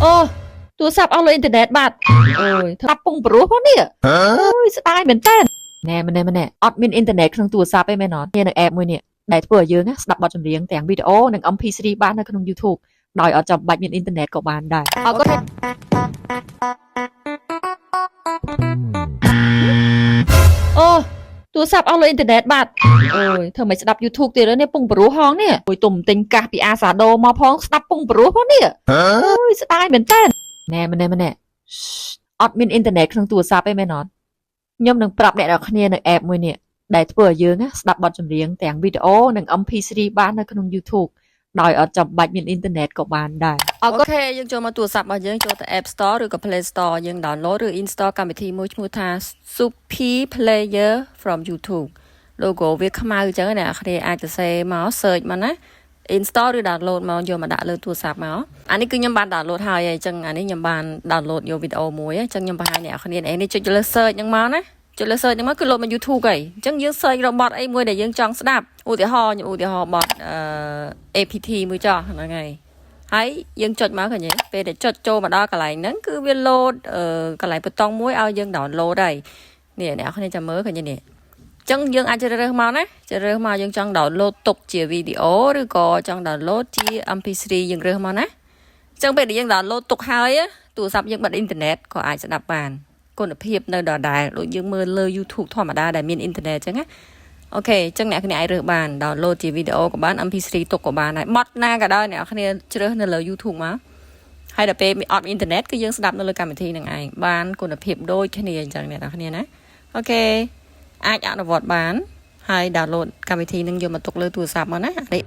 អូទូរស័ព្ទអស់លុយអ៊ីនធឺណិតបាត់អូយស្ដាប់ពងព្រោះផងនេះអូយស្ដាយមែនតើណែម្នាក់ម្នាក់អត់មានអ៊ីនធឺណិតក្នុងទូរស័ព្ទទេមែនអត់មាននៅ app មួយនេះដែលធ្វើឲ្យយើងណាស្ដាប់បទចម្រៀងទាំងវីដេអូនិង MP3 បាននៅក្នុង YouTube ដោយអត់ចាំបាច់មានអ៊ីនធឺណិតក៏បានដែរអរគុណអូទូរស័ព្ទអស់លុយអ៊ីនធឺណិតបាត់អូយធ្វើមិនស្ដាប់ YouTube ទៀតហើយនេះពងព្រោះហងនេះអូយទុំទិញកាសពីអាសាដូមកផងស្ដាប់ពងព្រោះផងនេះអូយស្ដាយមែនតើណែម្នាក់ម្នាក់អត់មានអ៊ីនធឺណិតក្នុងទូរស័ព្ទទេមែនអត់ខ្ញុំនឹងប្រាប់អ្នកនរគ្នានៅ app មួយនេះដែលធ្វើឲ្យយើងណាស្ដាប់បទចម្រៀងទាំងវីដេអូនិង MP3 បាននៅក្នុង YouTube ដោយអត់ចាំបាច់មានអ៊ីនធឺណិតក៏បានដែរអរគុណ OK យើងចូលមកទូរស័ព្ទរបស់យើងចូលទៅ App Store ឬក៏ Play Store យើង download ឬ install កម្មវិធីមួយឈ្មោះថា Supi Player from YouTube logo វាខ្មៅអញ្ចឹងណាអ្នកគ្នាអាចទៅសេមក search មកណា install ឬ download មកយកមកដាក់លើទូរស័ព្ទមកអានេះគឺខ្ញុំបាន download ហើយអញ្ចឹងអានេះខ្ញុំបាន download យកវីដេអូមួយអញ្ចឹងខ្ញុំបង្ហាញអ្នកគ្នាឯនេះចុចលើ search ហ្នឹងមកណាចុចលើ search ហ្នឹងមកគឺលោតមក YouTube ហើយអញ្ចឹងយើង search របត់អីមួយដែលយើងចង់ស្ដាប់ឧទាហរណ៍ខ្ញុំឧទាហរណ៍បទអឺ APT មួយចោះហ្នឹងហើយហើយយើងចុចមកឃើញទេពេលដែលចុចចូលមកដល់កន្លែងហ្នឹងគឺវា load កន្លែងប៊ូតុងមួយឲ្យយើង download ហើយនេះអ្នកនរចាំមើលឃើញទេនេះចឹងយើងអាចជ្រើសរើសមកណាជ្រើសរើសមកយើងចង់ download ទុកជាវីដេអូឬក៏ចង់ download ជា MP3 យើងរើសមកណាចឹងពេលដែលយើង download ទុកហើយទូរស័ព្ទយើងបិទអ៊ីនធឺណិតក៏អាចស្ដាប់បានគុណភាពនៅដដែលដូចយើងមើលលើ YouTube ធម្មតាដែលមានអ៊ីនធឺណិតចឹងណាOK ចឹងអ្នកគ្នាអាចរើសបាន download ជាវីដេអូក៏បាន MP3 ទុកក៏បានដែរបទណាក៏ដោយអ្នកគ្នាជ្រើសនៅលើ YouTube មកហើយដល់ពេលអត់អ៊ីនធឺណិតគឺយើងស្ដាប់នៅលើកម្មវិធីនឹងឯងបានគុណភាពដូចគ្នាអញ្ចឹងអ្នកនរគ្នាណាOK អាចអនុវត្តបានហើយ download កម្មវិធីនឹងយកមកទុកលើទូរស័ព្ទមកណានេះ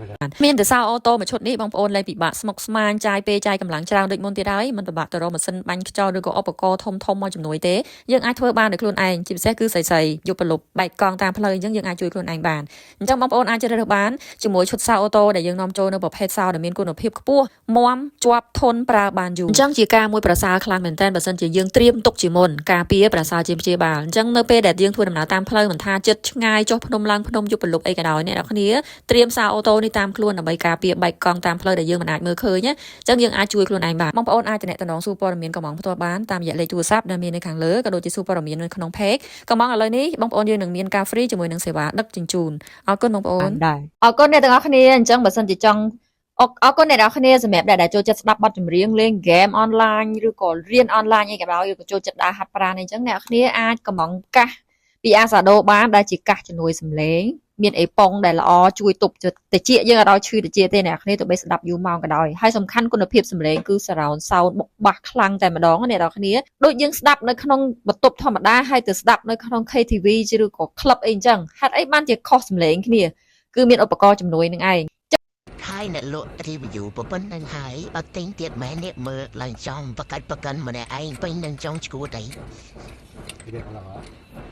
មានតែសោ auto មួយឈុតនេះបងប្អូនលែងពិបាកស្មុគស្មាញចាយពេលចាយកម្លាំងច្រើនដូចមុនទៀតហើយមិនពិបាកទៅរកម៉ាស៊ីនបាញ់ខ្យល់ឬក៏ឧបករណ៍ធំធំមកជំនួយទេយើងអាចធ្វើបានដោយខ្លួនឯងជាពិសេសគឺស្រីៗយកប្រលប់បែកកង់តាមផ្លូវអញ្ចឹងយើងអាចជួយខ្លួនឯងបានអញ្ចឹងបងប្អូនអាចជ្រើសរើសបានជាមួយឈុតសោ auto ដែលយើងនាំចូលនៅប្រភេទសោដែលមានគុណភាពខ្ពស់មាំជាប់ធន់ប្រើបានយូរអញ្ចឹងជាការមួយប្រសើរខ្លាំងមែនទែនបើសិនជាយើងត្រៀមទុកជាមុនការពារប្រសើរជាងព្យាបាលអញ្ចឹងនៅពេលដែលយើងធ្វើដំណើរតាមផ្លូវមិនថាចិត្តឆ្ងាយចុះភ្នំឡើងភ្នំយប់ប្រលប់អីក៏ដោយអ្នកនរគ្នាត្រៀមសោ auto នេះតាមខ្លួនដើម្បីការពារបែកកង់តាមផ្លូវដែលយើងមិនអាចមើលឃើញណាអញ្ចឹងយើងអាចជួយខ្លួនឯងបានបងប្អូនអាចទំនាក់ទំនងសួរព័ត៌មានកម្មង់ផ្ទាល់បានតាមរយៈលេខទូរស័ព្ទដែលមាននៅខាងលើក៏ដូចជាសួរព័ត៌មាននៅក្នុង page កម្មង់ឥឡូវនេះបងប្អូនយើងនឹងមានការ free ជាមួយនឹងសេវាដឹកជញ្ជូនអរគុណបងប្អូនដែរអរគុណអ្នកទាំងអស់គ្នាអញ្ចឹងបើសិនជាចង់អរអរគុណអ្នកទាំងអស់គ្នាសម្រាប់ដែលចូលចិត្តស្ដាប់បទចម្រៀងលេងហ្គេមអនឡាញឬក៏រៀនអនឡាញអីក៏ដោយឬក៏ចូលចិត្តដើរហាត់ប្រាណអីចឹងអ្នកគ្នាអាចកម្មង់កាសពីអាសាដូបានដែលជាកាសជំនួយសំឡេងមានអេប៉ុងដែលល្អជួយទប់តិចយើងអត់ឲ្យឈឺតិចទេអ្នកគ្នាទោះបីស្ដាប់យូរម៉ោងក៏ដោយហើយសំខាន់គុណភាពសំឡេងគឺ surround sound បុកបាសខ្លាំងតែម្ដងអ្នកនរគ្នាដូចយើងស្ដាប់នៅក្នុងបន្ទប់ធម្មតាហើយទៅស្ដាប់នៅក្នុង KTV ឬក៏ club អីអញ្ចឹងហេតុអីបានជាខុសសំឡេងគ្នាគឺមានឧបករណ៍ជំនួយនឹងឯង ហើយអ្នកលក់ review ប៉ុណ្្នឹងហើយអត់ទិញទៀតមែននេះមើលឡើងចំបកាច់បកិនម្នាក់ឯងពេញនឹងចង់ឈួតអី គេគេឡង